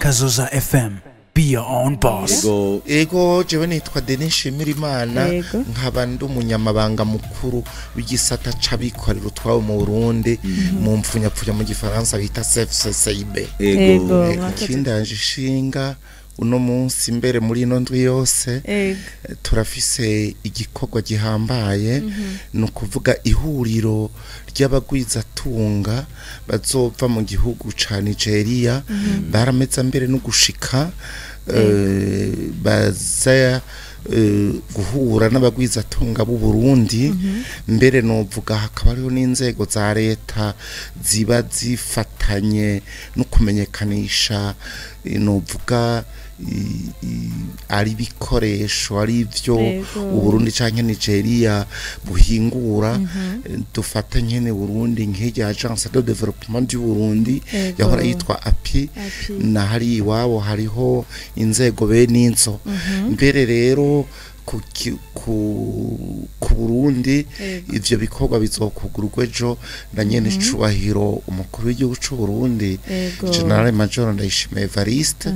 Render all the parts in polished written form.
Kazoza FM. Be your own boss. Ego. Ego, jewe nitwa Denis Nshimirimana, nkaba ndi umunyamabanga mukuru w'igisata c'abikorera utwabo mu Burundi, mu mpfunyapfunya mu gifaransa bita CFCCIB. Ego. Ikindanje ishinga uno munsi mbere muri ino ndwi yose, turafise igikorwa gihambaye, ni ukuvuga ihuriro ry'abagwizatunga bazova mu gihugu ca Nigeria. Barameze mbere no gushika baza guhura n'abagwizatunga b'u Burundi. Mbere novuga hakaba hariho n'inzego za leta ziba zifatanye no kumenyekanisha, novuga ari ibikoresho, ari ivyo Uburundi canke Nigeria buhingura. Dufate nyene Burundi nk'irya Agence de Développement du Burundi yahora yitwa API, na hari iwabo hariho inzego bene inzo. Mbere rero ku Burundi, ivyo bikorwa bizokugurwa ejo na nyene icubahiro umukuru w'igihugu c'u Burundi, Général Major Ndayishimiye Evariste.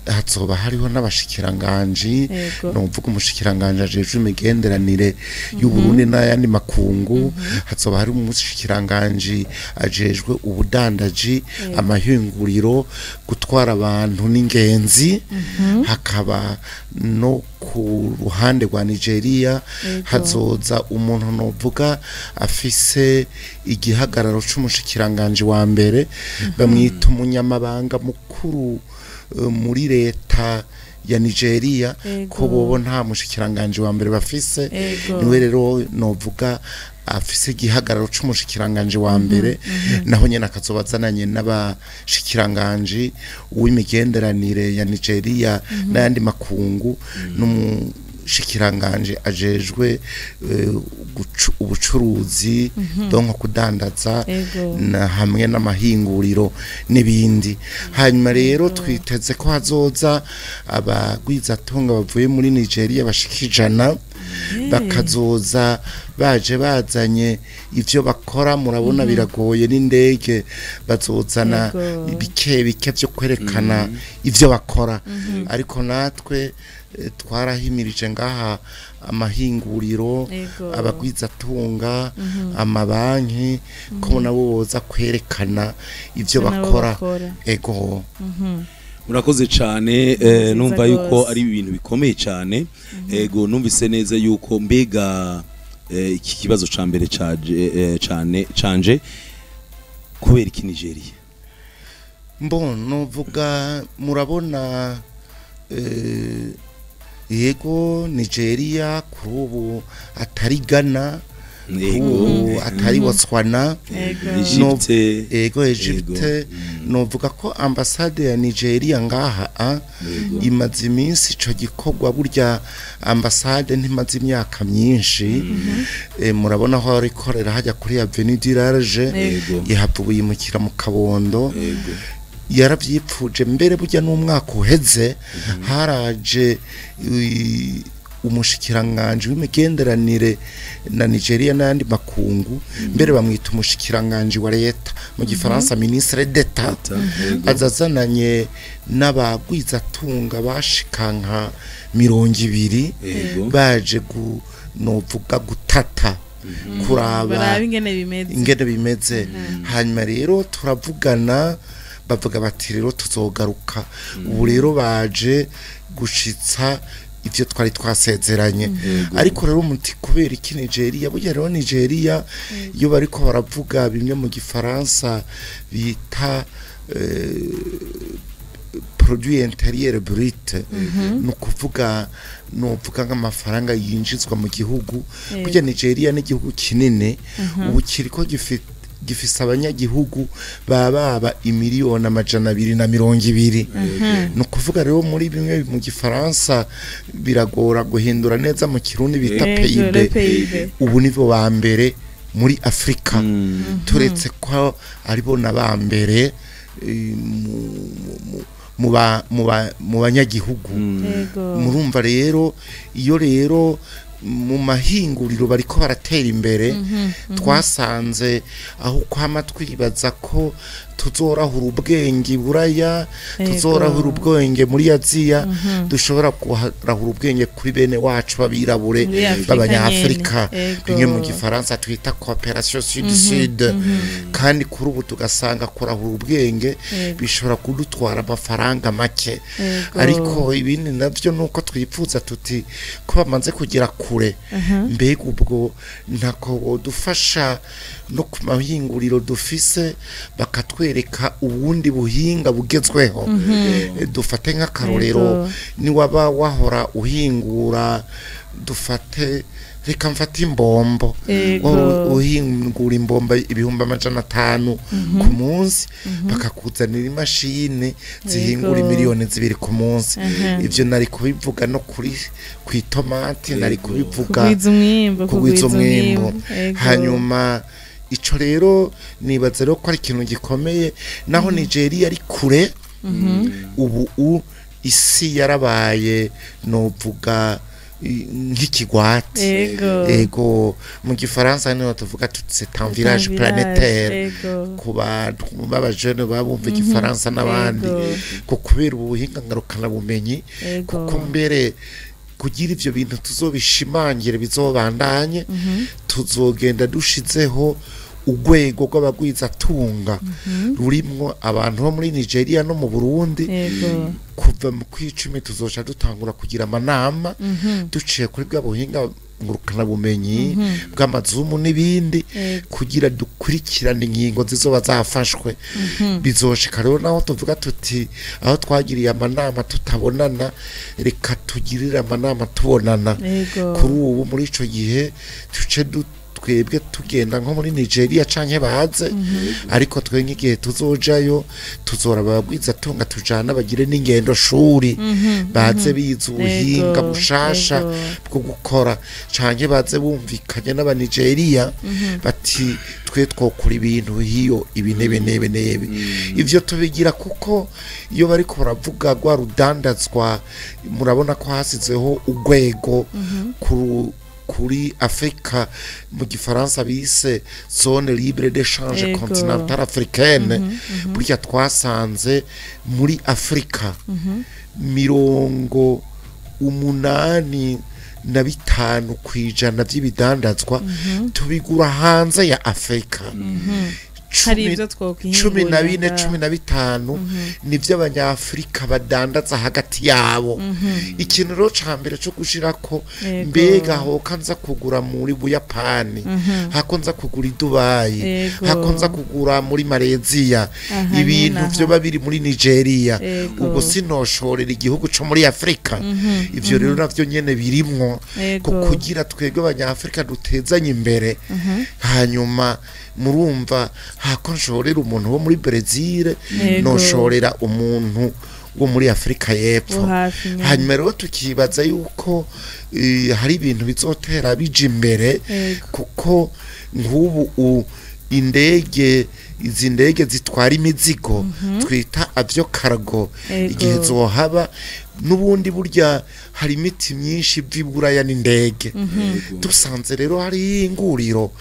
Hazoba hariho n'abashikiranganji, novuga umushikiranganji ajejwe imigenderanire y'u Burundi n'ayandi makungu, hazoba hari umushikiranganji ajejwe ubudandaji, amahinguriro, gutwara abantu n'ingenzi, hakaba no ku ruhande rwa Nigeria hazoza umuntu novuga afise igihagararo c'umushikiranganje wa mbere, bamwita umunyamabanga mukuru muri leta ya Nigeria, ko bobo nta mushikiranganje wa mbere bafise. Niwe rero novuga afise igihagararo c'umushikiranganje wa mbere, naho nyene akazoba azananye n'abashikiranganje w'imigenderanire ya Nigeria n'ayandi makungu, n'umushikiranganje ajejwe ubucuruzi, donc kudandaza, na hamwe n'amahinguriro n'ibindi. Hanyuma rero twiteze ko hazoza abagwizatunga bavuye muri Nigeria bashika 100, bakazoza baje bazanye ivyo bakora. Murabona biragoye n'indege, bazozana bike bike vyo kwerekana ivyo bakora. Ariko natwe twarahimirije ngaha amahinguriro, abagwizatunga, amabanki, ko nabo boza kwerekana ivyo bakora. Ego. Murakoze cyane. Numva yuko ari ibintu bikomeye cyane. Ego, numvise neza yuko mbega iki kibazo ca mbere caje cyane canje, kubera iki Nigeria? Mbon novuga, murabona, yego, Nigeria kuri ubu atari Ghana, ubu atari Botswana, Egypte. Ego, Egypte. Novuga ko ambasade ya Nigeria ngaha imaze iminsi ico gikorwa. Burya ambasade ntimaze imyaka myinshi. Murabona aho ikorera hajya kuri Avenue du Large, ihava yimukira mu Kabondo. Yaravyipfuje mbere burya n'umwaka uheze haraje umushikiranganje w'imigenderanire na Nigeria n'ayandi makungu, mbere bamwita umushikiranganje wa leta, mu gifaransa ministre d'État, azazananye n'abagwizatunga bashika nka 20, baje novuga gutata, kuraba barabe ingene bimeze. Ingene bimeze. Hanyuma rero turavugana, bavuga bati rero tuzogaruka. Ubu rero baje gushitsa ivyo twari twasezeranye. Ariko rero muti kubera iki Nigeria? Burya rero Nigeria, iyo bariko baravuga bimwe mu gifaransa bita produit intérieur brut, ni ukuvuga novuga nk'amafaranga yinjizwa mu gihugu. Burya Nigeria ni igihugu kinini, ubu kiriko gifise abanyagihugu baba 220,000,000. Ni ukuvuga rero muri bimwe mu gifaransa biragora guhindura neza mu kirundi bita PIB, Le PIB. Ubu nibo ba mbere muri Afrika, turetse ko aribo na ba mbere mu banyagihugu. Murumva rero, iyo rero mu mahinguriro bariko baratera imbere, twasanze aho kwama twibaza ko Tuzorahura ubwenge Buraya, tuzorahura ubwenge muri Aziya, dushobora kurahura ubwenge kuri bene wacu babirabure b'abanyafrika, bimwe mu gifaransa twita coopération sud-sud. Kandi kuri ubu tugasanga kurahura ubwenge bishobora kudutwara amafaranga make. Ariko ibindi navyo nuko twipfuza tuti ko bamaze kugera kure, mbega ubwo ntako dufasha no ku mahinguriro dufise bakatwereka ubundi buhinga bugezweho. Dufate nk'akarorero, niwaba wahora uhingura, dufate reka mfate imbombo, uhingura imbombo 500,000 ku munsi, bakakuzanira imashini zihingura 2 miliyoni ku munsi. Ivyo nari kubivuga no kuri kwitomati, nari kubivuga kugwiza umwimbo. Hanyuma ico rero nibaza rero ko ari ikintu gikomeye, naho Nigeria ari kure. Ubu isi yarabaye novuga nk'ikigwati. Ego, mu gifaransa niho tuvuga tuti c'est un village planétaire, ku bantu b'abajene babumva igifaransa n'abandi, ko kubera ubuhinga ngarukana bumenyi, kuko mbere kugira ivyo bintu tuzobishimangire bizobandanye, tuzogenda dushizeho urwego rw'abagwizatunga rurimwo abantu bo muri Nigeria no mu Burundi. Kuva mu kwicumi tuzoca dutangura kugira amanama duciye kuri bwa buhinga ngurukana bumenyi bw'amazumu n'ibindi, kugira dukurikirane ingingo zizoba zafashwe. Bizoshika rero naho tuvuga tuti aho twagiriye amanama tutabonana, reka tugirire amanama tubonana. Kuri ubu muri ico gihe tuce twebwe tugenda nko muri Nigeria canke baze, ariko twe nk'igihe tuzojayo tuzora abagwiza tunga tujana bagire n'ingendo shuri, baze bize ubuhinga bushasha bwo gukora, canke baze bumvikanye n'aba Nigeria bati twe twokora ibintu hiyo ibi nebe nebe nebe. Ivyo tubigira kuko iyo bariko baravuga rwa rudandazwa, murabona ko hasizeho urwego kuri Afrika, mu gifaransa bise zone libre d'échange continentale africaine. Burya twasanze muri Afrika 85% by'ibidandazwa tubigura hanze ya Afrika. 14, 15 nivyo abanyafrika badandaza hagati yabo. Ikintu rero ca mbere co gushirako, mbega hoka nza kugura muri Buyapani, hako nza kugura i Dubai, hako nza kugura muri Malaysia, ibintu vyo babiri muri Nigeria, ubwo sinoshorera igihugu co muri Afrika? Ivyo rero navyo nyene birimwo kugira twebwe abanyafrika dutezanye imbere. Hanyuma murumva, hako nshorera umuntu wo muri Brazil, noshorera umuntu wo muri Afrika y'Epfo. Hanyuma rero tukibaza yuko hari ibintu bizotera bija imbere, kuko nk'ubu indege, izi ndege zitwara imizigo twita avion cargo, igihe zohaba n'ubundi burya hari imiti myinshi iva Iburaya n'indege. Dusanze rero hari inguriro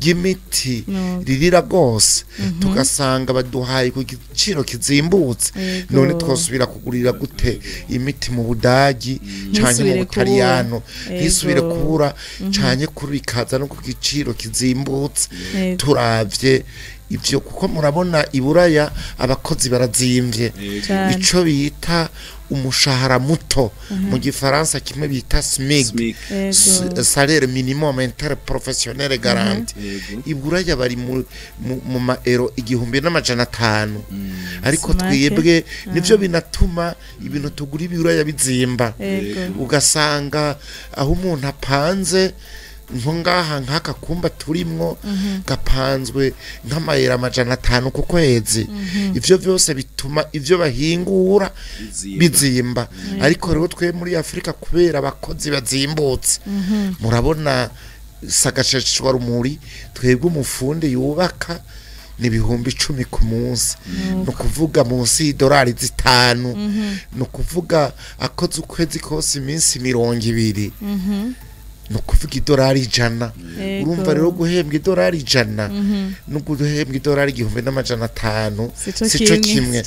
ry'imiti ririra rwose, tugasanga baduhaye ku giciro kizimbutse, none twosubira kugurira gute imiti mu Budagi canke mu Butaliyano? Ntisubire kubura, canke kuri bikaza no ku giciro kizimbutse. Turavye ivyo, kuko murabona Iburaya abakozi barazimvye, ico bita umushahara muto, mu gifaransa kimwe bita SMIC, salaire minimum interprofessionnel garanti, Iburaya bari mu maero 1500, ariko twebwe nivyo binatuma ibintu tugura Iburaya bizimba. Ugasanga aho umuntu apanze nko ngaha nk'aka kumba turimwo gapanzwe nk'amayera 500 ku kwezi. Ivyo vyose bituma ivyo bahingura bizimba. Ariko rero twe muri Afrika, kubera abakozi bazimbutse, murabona sagasheshwa rumuri, twebwe umufundi yubaka ni 10,000 ku munsi, ni ukuvuga munsi y'idolari 5, ni ukuvuga akoze ukwezi kose iminsi 20. Ni ukuvuga idolari 100. Urumva rero guhembwa idolari 100 no guhembwa idolari 1500 sico kimwe,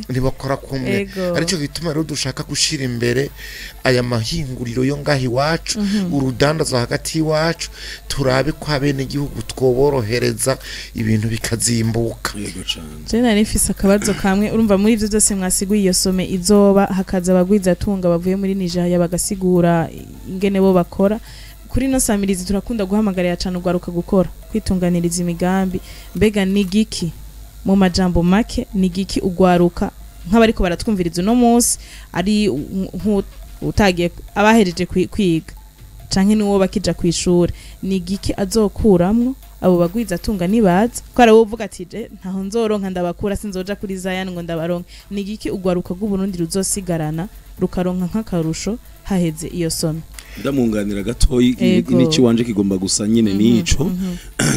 ntibakora kumwe. Aricyo gituma rero dushaka gushira imbere aya mahinguriro yo ngaho iwacu, urudandazo hagati iwacu, turabe ko abene gihugu twoborohereza ibintu bikazimbuka. Je nari mfise akabazo kamwe. Urumva muri ivyo byose mwasiguye iyo some izoba, hakaza abagwiza tunga bavuye muri Nigeria bagasigura ingene bo bakora. Kuri no samirizi turakunda guhamagarira cyane ugwaruka gukora, kwitunganiriza imigambi. Mbega ni giki mu majambo make, ni giki ugwaruka nk'abariko baratwumviriza uno munsi, ari utagiye abahereje kwiga canke niwo bakija kwishura, ni giki azokuramwo abo bagwiza tunga nibaza ko ari uvuga ati je ntaho nzoronka ndabakura, sinzoja kuri Zion ngo ndabaronke? Ni giki ugwaruka rw'Uburundi ruzosigarana rukaronka nk'akarusho haheze iyo some? Ndamunganira gatoyi, n'iki wanje kigomba gusa nyine nico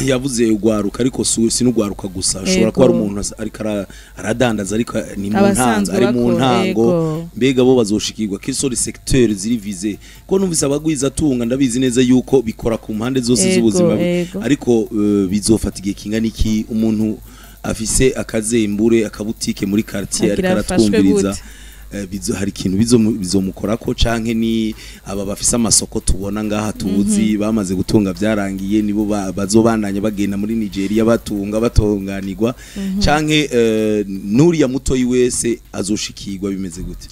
yavuze ugwaruka, ariko si n'ugwaruka gusa, ashobora kuba ari umuntu ariko aradandaza, ariko ni mu ntango, ari mu ntango. Mbega bo bazoshikirwa kisori secteur ziri vize ko numvise abagwiza tunga, ndabizi neza yuko bikora ku mpande zose z'ubuzima, ariko bizofata igihe kingana iki umuntu afise akazembure akabutike muri quartier ariko aratwumviriza, bizo hari ikintu bizomukorako canke ni aba bafise amasoko tubona ngaha tuzi bamaze gutunga byarangiye, nibo bazobandanya bagenda muri Nigeria batunga batunganirwa, canke nuriya mutoyi wese azoshikirwa bimeze gute?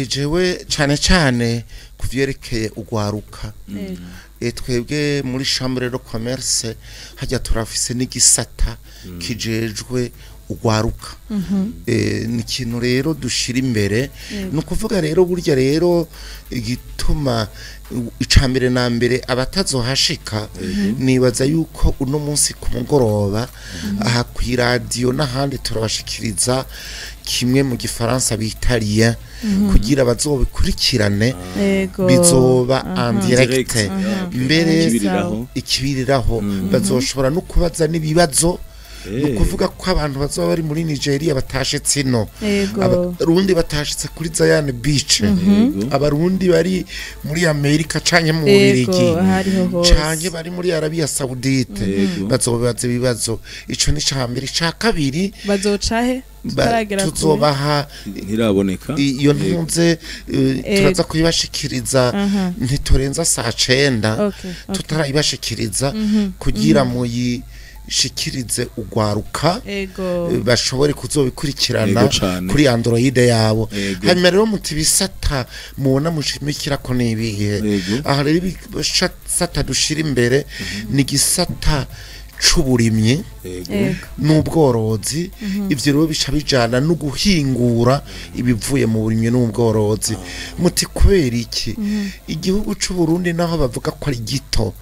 Jewe cane cane kuvyerekeye ugwaruka, twebwe muri chambre de commerce hajya turafise n'igisata kijejwe ugwaruka. Ni ikintu rero dushira imbere. Ni ukuvuga rero burya rero igituma icambere na mbere abatazohashika, nibaza yuko uno munsi ku mugoroba aha ku radio n'ahandi turabashikiriza kimwe mu gifaransa bita lien, kugira bazobikurikirane, bizoba en direct mbere ikibiriraho, bazoshobora no kubaza n'ibibazo. Nukuvuga ko abantu bazoba bari muri Nigeria batashitse ino, abarundi batashitse kuri Zion Beach, abarundi bari muri Amerika canke mu Bubiligi canke bari muri Arabia Saoudite, bazobaza ibibazo. Ico ni cambere. Ica kabiri bazocahe tuzobaha ntiraboneka iyo ntunze, turaza kuyibashikiriza ntiturenza saa 9 tutarayibashikiriza, kugira muyi shikirize ugwaruka bashobore kuzobikurikirana kuri Android yabo. Hanyuma rero muti bisata mubona mushimikira ko nibihe? Aha rero ibisata dushira imbere ni gisata c'uburimyi n'ubworozi. Ivyo rero bica bijana no guhingura ibivuye mu burimyi n'ubworozi. Muti kubera iki? Igihugu c'u Burundi naho bavuga ko ari gito,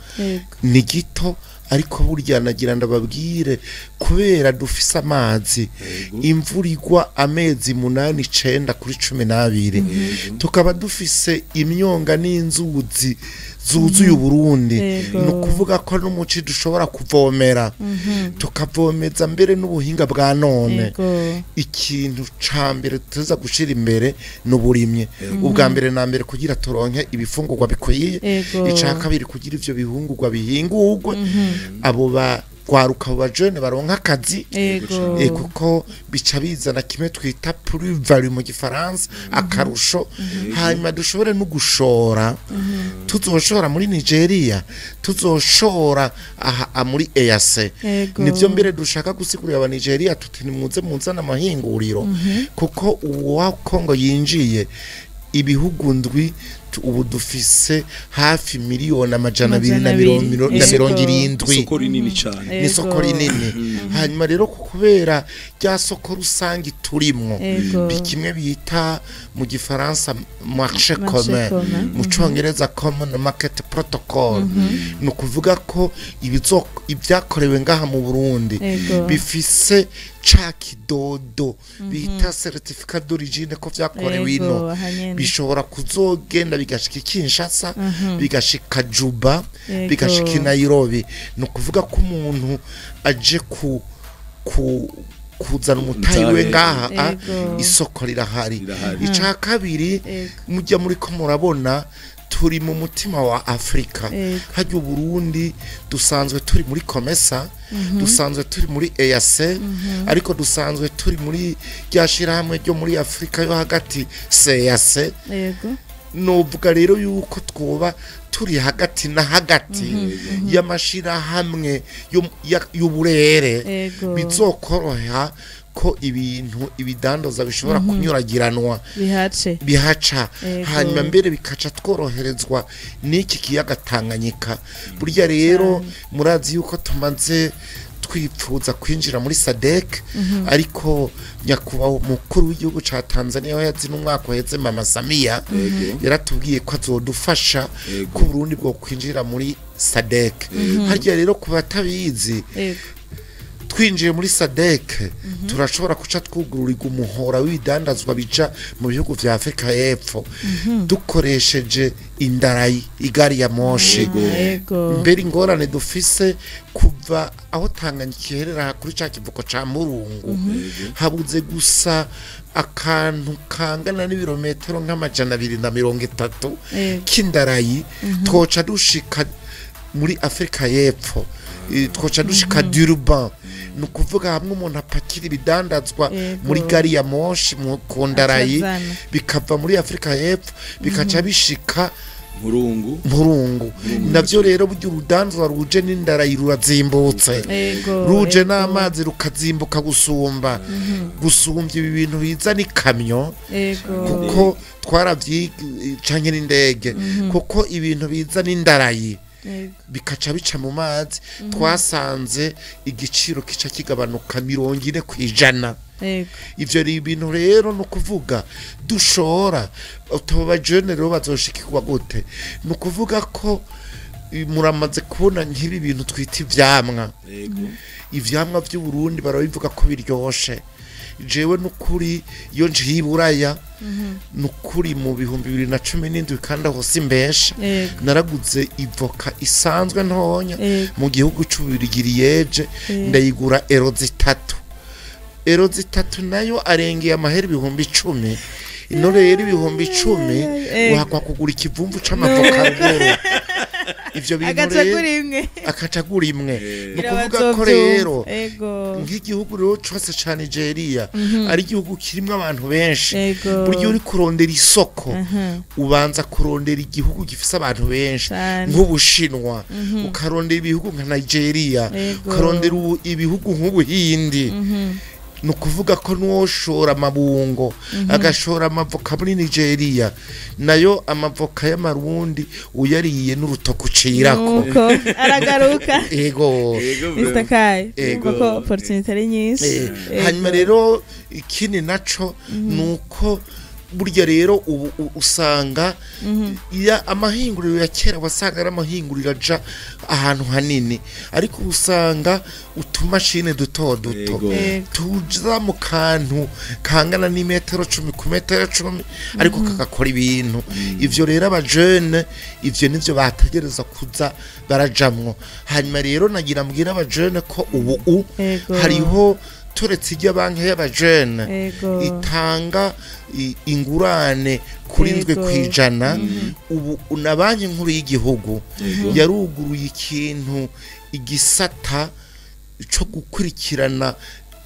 ni gito, ariko burya nagira ndababwire kubera dufise amazi, imvura igwa amezi 8 9 kuri 12, tukaba dufise imyonga n'inzuzi zuzuye Burundi. No kuvuga ko n'umuci dushobora kuvomera, tukavomeza mbere n'ubuhinga bwa none. Ikintu ca mbere tuza gushira imbere n'uburimye, ubwa mbere na mbere kugira turonke ibifungurwa bikwiye, ica kabiri kugira ivyo bihungurwa bihingurwe, abo bagwaruka abo bajene baronka akazi, kuko bica bizana kimwe twita plus-value mu gifaransa, akarusho. Hanyuma dushobore no gushora, tuzoshora muri Nigeria, tuzoshora aha muri EAC. Nivyo mbere dushaka gusigurira aba Nigeria tuti nimuze muzana amahinguriro, kuko uwa Kongo yinjiye ibihugu ndwi, ubu dufise hafi 270,000,000. Isoko rinini cyane, ni soko rinini. Hanyuma rero kubera rya soko rusangi turimwo, bikimwe bita mu gifaransa marché commun, mu congereza common market protocol. Ni ukuvuga ko ibyakorewe ngaha mu Burundi bifise ca kidodo bita certificat d'origine ko vyakorewe ino, bishobora kuzogenda bigashika Kinshasa, bigashika Juba, bigashika Nairobi. Ni ukuvuga ko umuntu aje kuzana umutayi we ngaha, isoko rirahari. Ica kabiri mujya muri ko murabona Turi mu mutima wa Afrika. Harya Burundi dusanzwe turi muri COMESA, dusanzwe turi muri EAC, ariko dusanzwe turi muri rya shirahamwe ryo muri Afrika yo hagati CEEAC. Novuga rero yuko twoba turi hagati na hagati y'amashirahamwe y'uburere, bizokoroha ko ibintu ibidandoza bishobora kunyuragiranwa bihace. Bihaca. Hanyuma mbere bikaca tworoherezwa n'iki kiyaga Tanganyika. Burya rero murazi yuko tumaze twipfuza kwinjira muri SADC, ariko nyakubahwa umukuru w'igihugu ca Tanzania aho yazi n'umwaka uheze, Mama Samia, yaratubwiye ko azodufasha ko Burundi bwo kwinjira muri SADC. Harya rero ku batabizi, twinjiye muri SADC turashobora kuca twugururirwa umuhora w'ibidandazwa bija mu bihugu vya Afrika y'Epfo dukoresheje indarayi, igari ya moshi. Mbere ingorane dufise, kuva aho Tanganyika iherera kuri ca kivuko ca Murungu, habuze gusa akantu kangana n'ibirometero nka 230 k'indarayi, twoca dushika muri Afrika y'Epfo. Twoca dushika Durban. Ni ukuvuga hamwe umuntu apakira ibidandazwa muri gari ya moshi ku ndarayi, Akazana. bikava muri Afrika y'Epfo bikaca bishika Murungu. Murungu. Navyo rero burya urudanzwa ruje n'indarayi rurazimbutse, ruje n'amazi rukazimbuka gusumba gusumbya ibi bintu biza n'ikamyo, kuko twaravyiga, canke n'indege, kuko ibintu biza n'indarayi bikaca bica mu mazi, twasanze igiciro kica kigabanuka 40%. Ivyo ni ibintu rero, ni ukuvuga dushora utabo bajene rero bazoshikirwa gute? Ni ukuvuga ko muramaze kubona nk'ibi bintu twita ivyamwa. Ivyamwa vy'u Burundi barabivuga ko biryoshe. Jewe nukuri iyo njiye i Buraya, nukuri mu 2017, kandi aho simbesha, naraguze ivoka isanzwe ntonya mu gihugu c'Ububirigi, Liège, ndayigura ero 3. Ero 3 nayo arengeye amahera 10,000. Ino rero 10,000 uhakwa kugura ikivumvu c'amavoka ruguru. Ivyo bintu agaca rero kuri imwe. Akacagura imwe. Ni ukuvuga ko Birabazovyumva. rero nk'igihugu rero cose ca Nigeria ari igihugu kirimwo abantu benshi, burya uri kurondera isoko ubanza kurondera igihugu gifise abantu benshi, nk'Ubushinwa, ukarondera ibihugu nka Nigeria, ukarondera ibihugu nk'Ubuhindi. Ni ukuvuga ko n'uwoshora amabungo, agashora amavoka muri Nigeria, nayo amavoka y'Amarundi uyariye n'urutoki ucirako. Nuko aragaruka. Mr Kai, urumva ko opportunity ari nyinshi. Hanyuma rero ikindi naco ni uko burya rero ubu usanga ya amahinguriro ya kera wasanga ari amahinguriro aja ahantu hanini, ariko ubu usanga utumashini duto duto tuza mu kantu kangana n'imetero 10 ku metero 10, ariko kagakora ibintu. Ivyo rero abajene ivyo nivyo bategereza kuza barajamwo. Hanyuma rero nagira mbwira abajene ko ubu hariho, turetse ijya banki y'abajene itanga ingurane kuri 7 kwijana, ubu na Banki Nkuru y'Igihugu yaruguruye ikintu, igisata cyo gukurikirana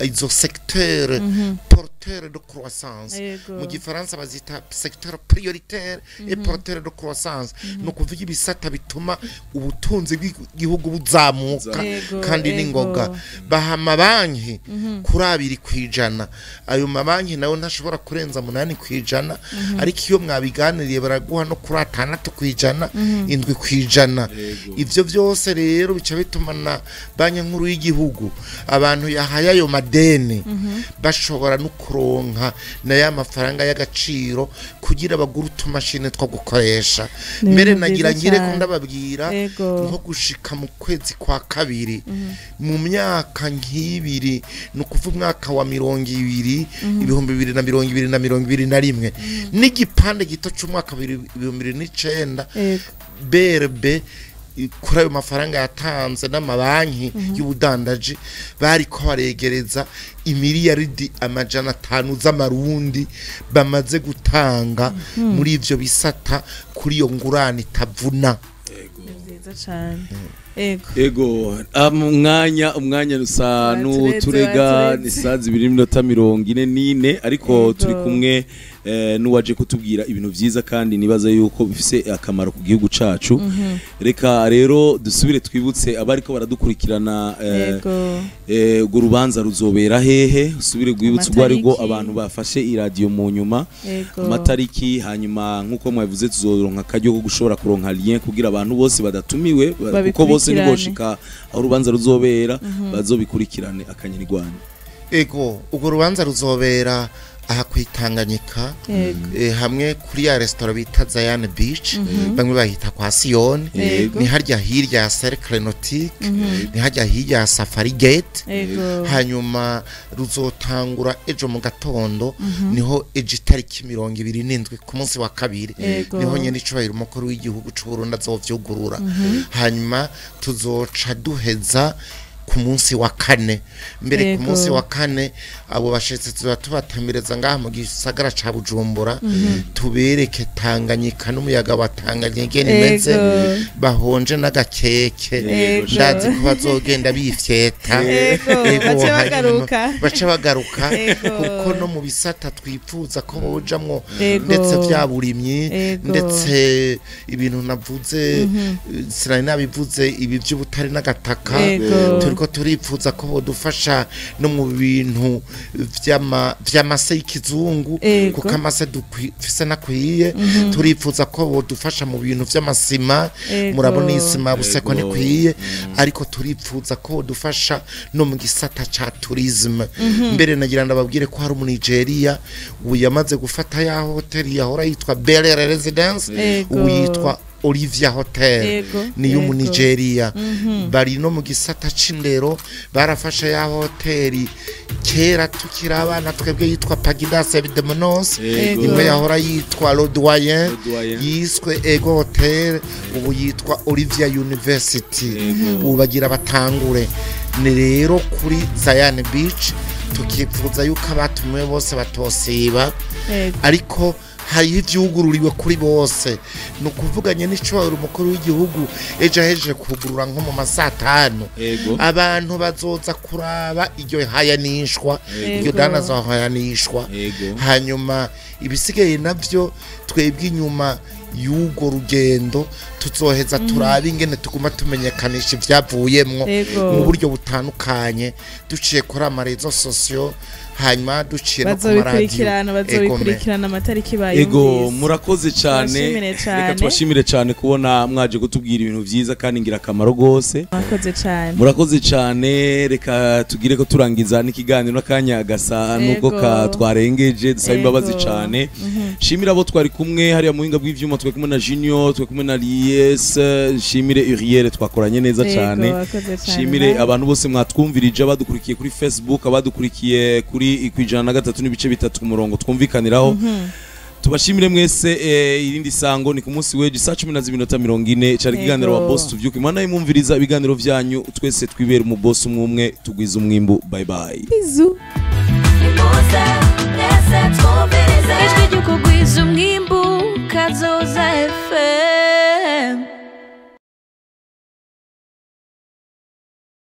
izo secteur porteur de croissance. Mu gifaransa bazita secteur prioritaire et porteur de croissance. Ni ukuvuga ibisata bituma ubutunzi bw'igihugu buzamuka kandi n'ingoga. Baha amabanki kuri 2%. Ayo mabanki nayo ntashobora kurenza 8%, ariko iyo mwabiganiriye baraguha no kuri 6%, 7%. Ivyo byose rero bica bituma na Banki Nkuru y'Igihugu, abantu yahaye ayo madeni bashobora no kuronka na ya mafaranga y'agaciro kugira bagure utumashini two gukoresha. Ni Mbere ibintu nagira byiza ngire ko cyane. ndababwira, nko gushika mu kwezi kwa kabiri mu myaka nk'ibiri, ni ukuvuga umwaka wa 20, 2020 na 2021, n'igipande gito c'umwaka 2009, BRB Kuri ayo mafaranga yatanze n'amabanki y'ubudandaji, bariko baregereza imiliyaridi 500 z'amarundi bamaze gutanga muri ivyo bisata kuri iyo ngurane itavuna. Ego, umwanya rusa n'uturega ni saa 2:44, ariko turi kumwe n'uwaje kutubwira ibintu vyiza kandi nibaza yuko bifise akamaro ku gihugu cacu. Reka rero dusubire twibutse abariko baradukurikirana, urwo rubanza ruzobera hehe? Usubire rwibutse urwo arirwo abantu bafashe iradiyo mu nyuma, amatariki, hanyuma nkuko mwabivuze tuzoronka akaryo ko gushobora kuronka lien kugira abantu bose badatumiwe, kuko bose niboshika aho urubanza ruzobera bazobikurikirane akanyirwanya. Ego, urwo rubanza ruzobera aha kwitanganyika, hamwe kuri ya restaurant bita Zion Beach, bamwe bahita kwa Sion, ni harya hirya ya Cercle Nautique, ni harya hirya ya Safari Gate. Hanyuma ruzotangura ejo mu gatondo, niho ejo itariki 27 ku munsi wa kabiri, niho nyene icubahiro umukuru w'igihugu c'u Burundi azovyugurura. Hanyuma tuzoca duheza ku munsi wa kane. Mbere ku munsi wa kane abo bashitsi tuba tubatamireza ngaha mu gisagara ca Bujumbura, tubereke Tanganyika n'umuyaga wa Tanganyika ingene imeze, bahonje n'agakeke, ndazi ko bazogenda bifyeta. Bace bagaruka, kuko no mu bisata twipfuza ko bojamwo, ndetse vyaburimyi, ndetse ibintu navuze sinari nabivuze, ibi vy'ubutare n'agataka, turiko turipfuza ko bodufasha no mu bintu vy'amase y'ikizungu, kuko amase dufise nakwiye. Turipfuza ko bodufasha mu bintu vy'amasima, murabona isima buseko ntikwiye, ariko turipfuza ko bodufasha no mu gisata ca tourisme. Mbere nagira ndababwire ko hari mu Nigeria ubu yamaze gufata ya hotel yahora yitwa Bel Air Residence, ubu yitwa Olivia Hotel, ni yo mu Nigeria. Bari no mu gisata c'indero, barafashe ya hoteli kera tukiri abana twebwe yitwa Pagidas Evidemonos, imwe yahora yitwa Lodoyen, yiswe Ego Hotel, ubu yitwa Olivia University. Ubu bagira batangure. Ni rero kuri Zion Beach tukipfuza yuko abatumiwe bose batosiba, ariko hari ivyugururiwe kuri bose. Ni ukuvuganye n'icubahiro umukuru w'igihugu ejo ahejeje kugurura nko mu masaa 5, abantu bazoza kuraba iryo hayanishwa, iryo danaza hayanishwa. Hanyuma ibisigaye navyo twebwe inyuma y'urwo rugendo tuzoheza turabe ingene tuguma tumenyekanisha ivyavuyemwo mu buryo butandukanye, duciye kuri amarezo sosio, hanyuma duciye no ku maradiyo. Bazobikurikirana amatariki bayumvise. Ego, murakoze cyane, reka tubashimire cyane kubona mwaje kutubwira ibintu vyiza kandi ngira akamaro gose. Murakoze cyane, murakoze cyane. Reka tugire ko turangiza n'ikiganiro n'akanya gasa nuko ka twarengeje, dusaba imbabazi cyane. Shimira abo twari kumwe hariya mu buhinga bw'ivyuma, twari kumwe na Junior, twari kumwe na Lies, shimire Uriel twakoranye neza cyane. Shimire abantu bose mwatwumvirije, abadukurikiye kuri Facebook, abadukurikiye kuri 103.3 ku murongo twumvikaniraho. Tubashimire mwese. Irindi sango ni ku munsi w'ejo saa 12:40, cari ikiganiro wa Boss Tuvyuke. Mwana imumviriza ibiganiro vyanyu, twese twibera mu boss umwe tugwiza umwimbu. Bye bye. Bisous.